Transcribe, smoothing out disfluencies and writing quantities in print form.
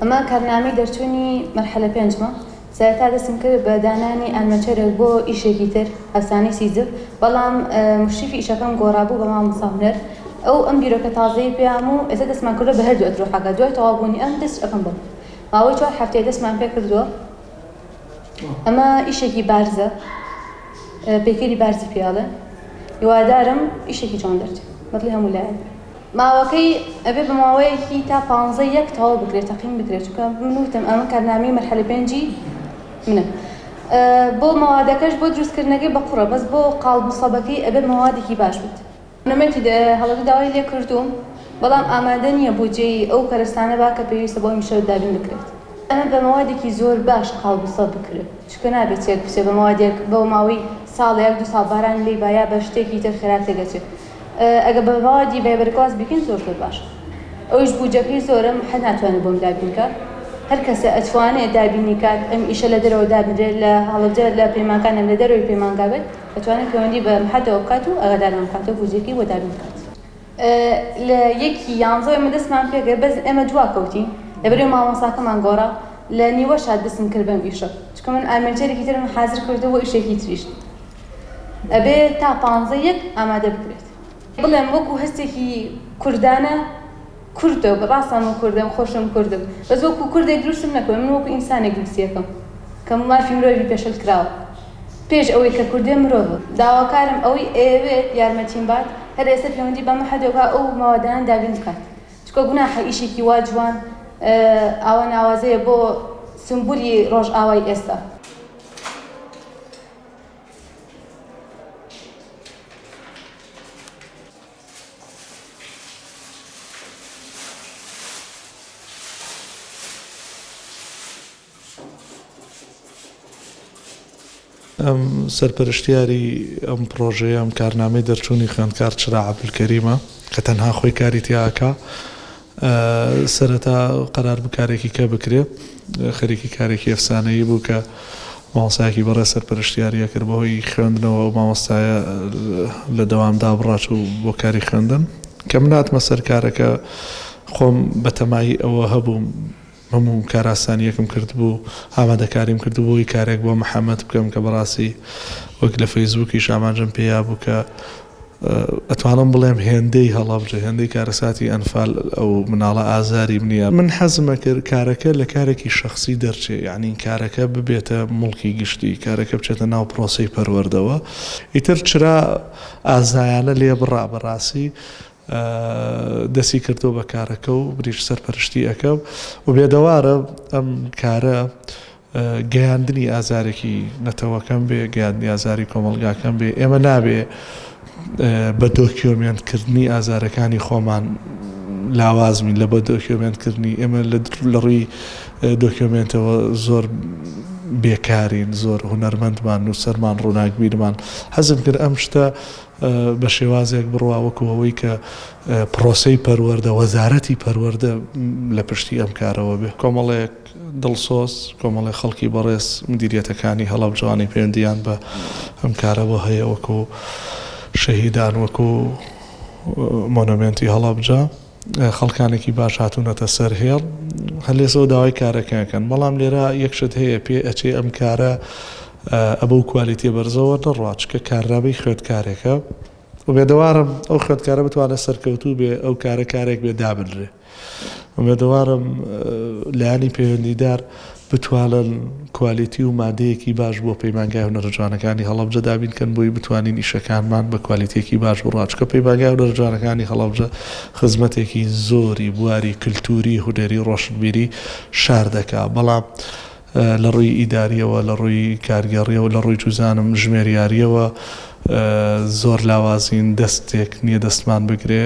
ئەمە کارنامەی دەرچوونی مەرحەلە پێنجمە، سەرەتا دەستم کرد بە دانانی ئەنمەچەرێک بۆ ئیشێکی تر، ئەفسانەی سیزف، بەڵام مشریفی ئیشەکەم گۆڕا بوو بە مامۆستا هونەر، ئەو ئەم بیرۆکە تازەیەی پێیام و ئێستا دەستمان کردووە بە هەردوو ئەتروحەکە، دوای تەواوبوونی ئەم دەست ئەکەم بەم. ماوەی چوار هەفتەیە دەستمان پێکردووە. ئەمە ئیشێکی بارزە، پەیکەری بارزی پێ ئەڵێن، هیوادارم ئیشێکی جوان دەرچێت بەدڵی هەموو لایەک بێت. ماوەکەی ئەبێ بە ماوەیەکی تا پانزە یەک تەواو بکرێت تەقیم بکرێت چونکە من وتم ئەمە کارنامەی مەرحەلە پێنجی منە بۆ مەوادەکەش بۆ دروستکردنەکەی بە قوڕە بەس بۆ قاڵب و سەبەکەی ئەبێ مەوادێکی باش بێت. نمەکی هەڵەبجە داوای لێ کردووم بەڵام ئامادە نییە بودجەی ئەو کەرەستانە با کە پێویستە بۆ ئەم ئیشە دابین بکرێت. ئەمە بە مەوادێکی زۆر باش قاڵب و سەب بکرێت چونکە نابێت تێک بچێت بە مەوادێک بۆ ماوەی ساڵێک دوو ساڵ باران لێی با یا بە شتێکی تر خێرا تێک ئەچێت ئەگەر بە مەوادی ڤایبەرگڵاس بیکەین زۆر زۆر باشە ئەویش بودجەکەی زۆرە محەد ناتوانێت بۆم دابین کات هەر کەسە ئەتوانێت دابینی کات ئەم ئیشە لە دەرەوە دابنرێت لە هەڵەبجە لە پەیمانگا لە دەرەوەی پەیمانگا بێت ئەتوانێت پەیوەندی بە محەدەوە بکات و ئاگادارمان بکاتەوە بودجەکەی بۆ دابین بکات. لە یەکی یانزەوە ئێمە دەستمان پێکرد بەس ئێمە دوا کەوتین لەبەرئەوەی مامۆستاکەمان گۆڕا لە نیوەشا دەستم کرد بەم ئیشە چونکە من ئارمێنچەرێکی ترم حازر کردووە بۆ ئیشێکی تریش ئەبێ تا پانزە یەک ئامادە بکرێت. بڵێم وەکو هەستێکی کوردانە کوردە ڕاستە من کوردم خۆشم کوردم بەس وەکو کوردێک دروستم نەکردوە من وەکو ئینسانێک دروستی ئەکەم کە مافی مرۆڤی پێشێل کراوە پێش ئەوەی کە کوردێ مرۆڤە داواکارم ئەوەی ئەیەوێت یارمەتیم بات هەر ئێستا پەیوەندی بە مەحەدەوە بکات ئەو مەوادانە دابین بکات چونکە گوناحە ئیشێکی وا جوان ئاوا ناوازەیە بۆ سمبولی ڕۆژئاوای ئێستا. ئەم سەرپەرشتیاری ئەم پڕۆژەیە، ئەم کارنامەی دەرچوونی خوێندکار چرا عەبدولکەریمە کە تەنها خۆی کاری تیا ئەکا. سەرەتا قەرار بوو کارێکی کە بکرێ، خەریکی کارێکی ئەفسانەیی بوو کە مامۆستایەکی بەڕێز سەرپەرشتیاری ئەکرد، بەهۆی خوێندنەوە ئەو مامۆستایە لە دەوام دابڕا چوو بۆ کاری خوێندن. کە من هاتمە سەر کارەکە خۆم بەتەمای ئەوە هەبووم هەموو کارئاسانییەکم کردبوو، ئامادەکاریم کردبوو بۆ ئەوەی کارێک بۆ محەمەد بکەم کە بەڕاستی وەک لە فەیسبووکیش ئاماژەم پێ یابوو کە ئەتوانم بڵێم هێندەی هەڵەبجە، هێندەی کارەساتی ئەنفال ئەو مناڵە ئازاری منیە. من حەزم ئەکرد کارەکە لە کارێکی شەخسی دەرچێ، یەعنی کارەکە ببێتە موڵکی گشتی، کارەکە بچێتە ناو پرۆسەی پەروەردەوە. ئیتر چرا ئازایانە لێ بڕا بەڕاستی دەستی کردووە بە کارەکە و منیش سەرپەرشتی ئەکەم ئومێدەوارم ئەم کارە گەیاندنی ئازارێکی نەتەوەکەم بێ گەیاندنی ئازاری کۆمەڵگاکەم بێ ئێمە نابێ بە دۆکیۆمێنت کردنی ئازارەکانی خۆمان لاواز بین لە بە دۆکیۆمێنت کردنی ئێمە لە ڕووی دۆکیۆمێنتەوە زۆر بێکارین زۆر هونەرمەندمان نووسەرمان ڕووناکبیرمان حەزم کرد ئەم شتە بە شێوازێک بڕوا وەکو ئەوەی کە پرۆسەی پەروەردە، وەزارەتی پەروەردە لە پشتی ئەم کارەوە بێ. کۆمەڵێک دڵسۆز، کۆمەڵێک خەڵکی بەڕێز، مدیریەتەکانی هەڵەبجە ئەوانەی پەیوەندییان بە ئەم کارەوە هەیە وەکو شەهیدان، وەکو مۆنۆمێنتی هەڵەبجە، خەڵکانێکی باش هاتوونەتە سەر هێڵ، هەر لێسەوە داوای کارەکە ئەکەن. بەڵام لێرە یەک شت هەیە پێ ئەچێ ئەم کارە بەو کوالیتیە بەرزەوە نەڕوا، چونکە کارنامەی خوێندکارێکە، ئومێدەوارم ئەو خوێندکارە بتوانێت سەرکەوتوو بێ، ئەو کارە کارێک بێ دابنرێ. ئومێدەوارم لایەنی پەیوەندیدار بتوانن کوالیتی و مادەیەکی باش بۆ پەیمانگای هونەرە جوانەکانی هەڵەبجە دابین کەن بۆی بتوانین ئیشەکانمان بە کوالیتیەکی باش بڕوا چونکە پەیمانگای هونەرە جوانەکانی هەڵەبجە خزمەتێکی زۆری بواری کلتوری هونەری ڕۆشنبیری شار دەکا بەڵام لە ڕووی ئیداریەوە لە ڕووی کارگێڕیەوە لە ڕووی چوزانم ژمێریاریەوە زۆر لاوازین دەستێک نیە دەستمان بگرێ.